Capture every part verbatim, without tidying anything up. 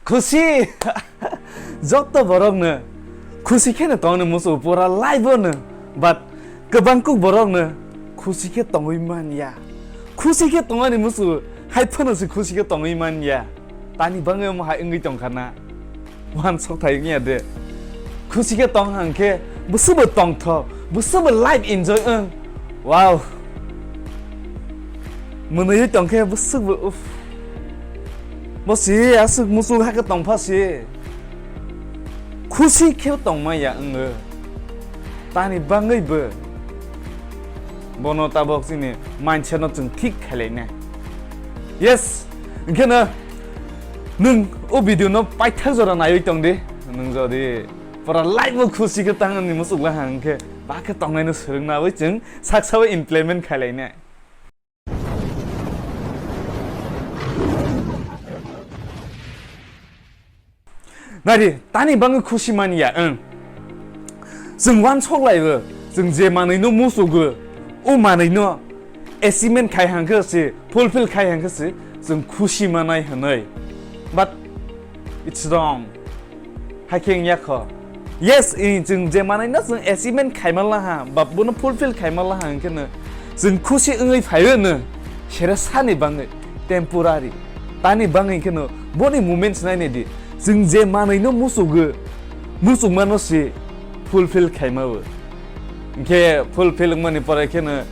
Khusi! Joto borokno khusi kheno tongni musu pura life-o no. But kwbang kuk borokno khusi khe tongwi manya. Khusi khe tongani musu hai phano se khusi khe tongwi manya. Tani bangwi omo hai wngwi tongkha na? Uansuk thai wngya de. Khusi khe tong hang khe bwswkbo tongthok, bwswkbo life enjoy wng. Wow. Mwnwi tong khe bwswkbo uff. Bo si aswk muchung hai khe tongpha si. Khusi khe tongma ya wngo. Tani bangwi bo. Bono tabok chini mindset no chwng thik khailai nai. Yes, hwnkhe no nwng o video no paithak jora naiwi tong di. Nwng jodi pura life o khusi khe tang ni muchung la hang khe ba khe tongnai no swrwng na wi chwng saksa o implement khailai nai. Nari, tani bangwi khusi manya, ang. Chwng uansuk laibo, chwng je manwi no musugo, o manwi no achievement khai hang khe se, fulfill khai hang khe se, chwng khusi manai hwnwi. But it's wrong. Hai khe wngya kho. Yes, i, chwng je manwi no chwng achievement khaima laha, ba bono fulfill khaima laha hwnkhe no, chwng khusi wngwi phaiwi no, sere sani bangwi, temporary. Tani bangwi hwnkhe no, boni moments nainai di. Chwng je manwi no musugo, muchungma no se fulfill khaima o. Hwnkhe fulfill wngmani pore khe no,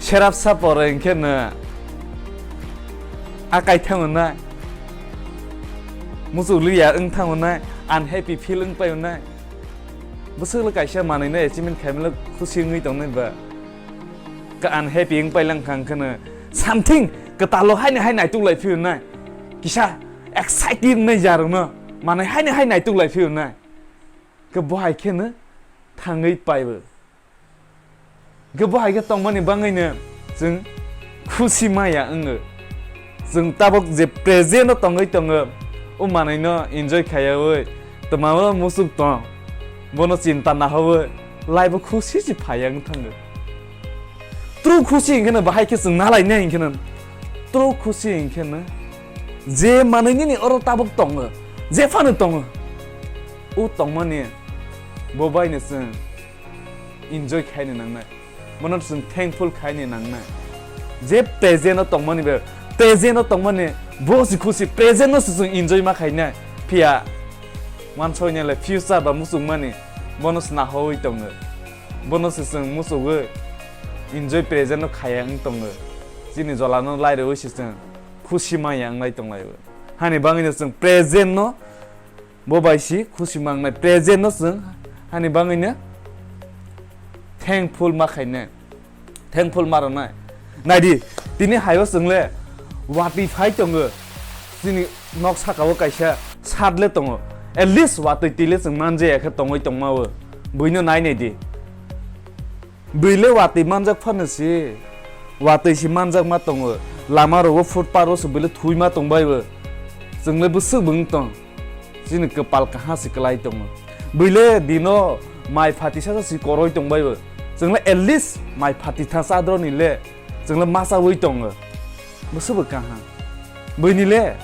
serapsa pore hwnkhe no, akai thang nai. Muchuk liya wng thango nai, unhappy feel wng paio nai. Bwswk le kaisa manwi no achievement khaimano khusi wngwi tongnai ba. Ka unhappy wng pailang kha hwnkhe no something kwtalo haino hai naituk lai phio nai. Kisa excited wngnai jarwkno manwi haino hai naituk lai phio nai. Khe bo hai kheno thangwi paibo. Hwnkhe bo hai khe tongmani bangwino chwng khusi maya wngo. Chwng tabok je present o tongwi tongo, o manwino enjoy khaiyaui twmao muchuk tong, bono chinta nahaui life o khusi se phaiya wng thango. True khusi hwnkhe no bahai khe chwng nalainai hwnkhe no, true khusi hwnkhe no je manwi nini oro tabok tongo, jephano tongo, o tongmani bo baino chwng enjoy khaini nangnai, bono chwng thankful khaini nangnai. Je present o tongmani be, present o tongmani bo si khusi, present no se chwng enjoy ma khainai. Phiya uansuknai le future ba muchungmani bono se nahaui tongo, bono se chwng muchugwi enjoy present no khaiya wng tongo. Chini jolano lairwi se chwng khusi maya wnglai tonglaio. Hani bangwino chwng present no bo bai si khusi mangnai, present no chwng hani bangwino thankful ma khainai, thankful ma rwnai. Naidi, tini haio chwng le watwi phai tongo, chini nok saka o kaisa sat le tongo, at least watwi twi le chwng manjaya khe tongwi tongma o, buino nai nai di. Bwile watwi manjak phano si, watwi si manjak ma tongo, lama rogo footpath o se bwile thwi ma tong bai bo, chwng le bwswk bo wng tong, chini kwpal kaha se kwlai tongo, bwile dino mai phati sasa si koroi tong bai bo, chwng le at least mai phati tha chadro ni le chwng le ma chaui tongo, bwswk bo kaha, bwini le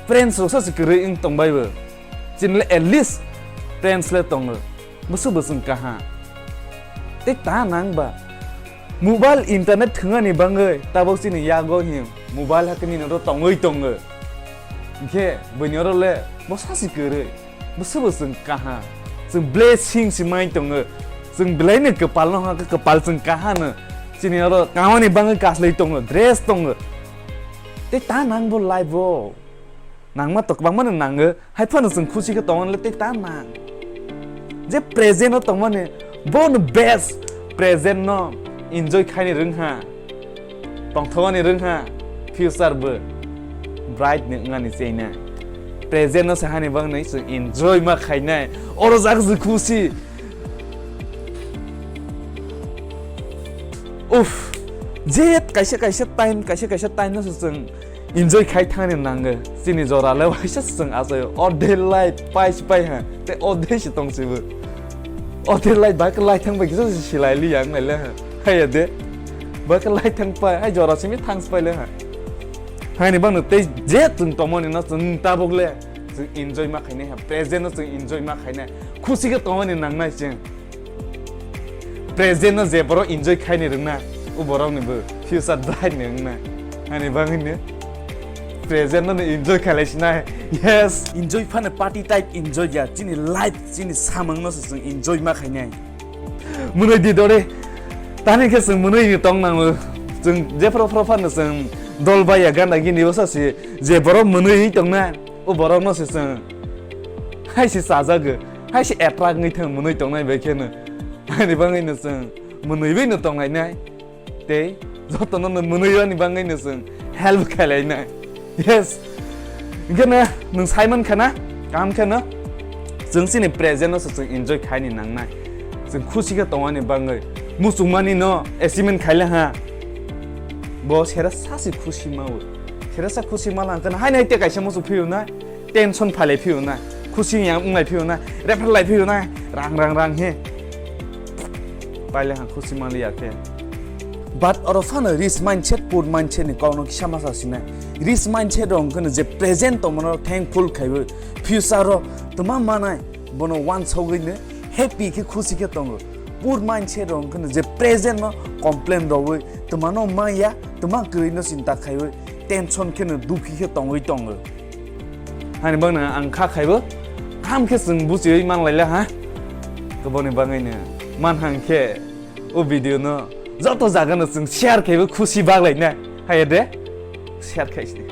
friends rok sasa kwrwi wng tong bai bo, chini le at least friends le tongo. Bwswk bwswng kaha. Tei ta nang ba. Mobile internet thwngani bangwi tabok chini yago him mobile hakhe nini oro tongwi tongo. Hinkhe buini oro le bwsa si kwrwi. Bwswk bwswng kaha. Chwng blessing si mai tongo. Chwng belaino kwpal no hakhe kwpal chwng kaha no. Chini oro kamani bangwi kaslai tongo, dress tongo. Tei ta nang bo life o. Nangma to kwbangma no nango, hai phano chwng khusi khe tongmani le tei ta nang. Je present o tongmani, bo no best present no enjoy khaini rwngha, tongthokani rwngha, future bo bright ni wngani chaina. Present no se hani bangni chwng enjoy ma khainai, oro jak je khusi. Uff, je kaisa kaisa time, kaisa kaisa time no se chwng enjoy khai thangni nango. Chini jora le waisa se chwng achaio. Ode light pai se pai ha. Te ode se tong se bo. Ode light ba khe light thang bai kisa se silai li yang nai le ha. Haiya de. Ba khe light thang pai, hai jora simi thang se pai le ha. Haini bangno tei je chwng tongmani no chwng tabok le. Chwng enjoy ma khainai ha, present no chwng enjoy ma khainai, khusi khe tongmani nangnai chwng. Present no je borok enjoy khaini rwngna, o borok ni bo future bright ni wngna. Ani bangwi no present no enjoy khailai sinai. Yes. Enjoy phano party type enjoy ya, chini life, chini samung no se chwng enjoy ma khainai. Mwnwi di dore. Tani khe chwng mwnwi ni tong nango. Chwng jephru phru phano chwng dol bai ya ganda gini bwsa si je borok mwnwi tongna, o borok no se chwng hai se chajago, hai se attract wngwi thang mwnwi tongnai bai kheno. Ani bangwi no chwng mwnwi bai no tonglainai. Tei jotono no mwnwi ani bangwi no chwng help khailai nai. Yes. Hinkhe no nwng sai man khana, kaham khe no chwng chini present no se chwng enjoy khaini nangnai. Chwng khusi khe tongani bangwi. Muchungmani no achievement khaila ha. Bo sera sa se khusi mawo. Sera sa khusi ma lang khana hai nai te kaisa muchung phiyo na. Tension phailai phiyo na, khusi yang wnglai phiyo na, rephar lai phiyo na, rang rang rang he. Paile ha khusi manliya khe. But oro phano rich mindset, poor mindset ni kokno kisa masa sinai. Rich mindset rok hwnkhe je present tongmano thankful khaiwi, future o twma manai bono wansogwi no happy khe khusi khe tongo. Poor mindset rok hwnkhe je present no complain rogwi twmano maya, twma kwrwi no chinta khaiwi tension khe no dukhi khe tongwi tongo. Hani bangno ang kha khaibo, kaham khe chwng buchiwi manlaila ha. Koboni bangwino manhang khe o video no joto jaga no chwng share khaibo khusi baglaina. Haiya de? Share khaisini.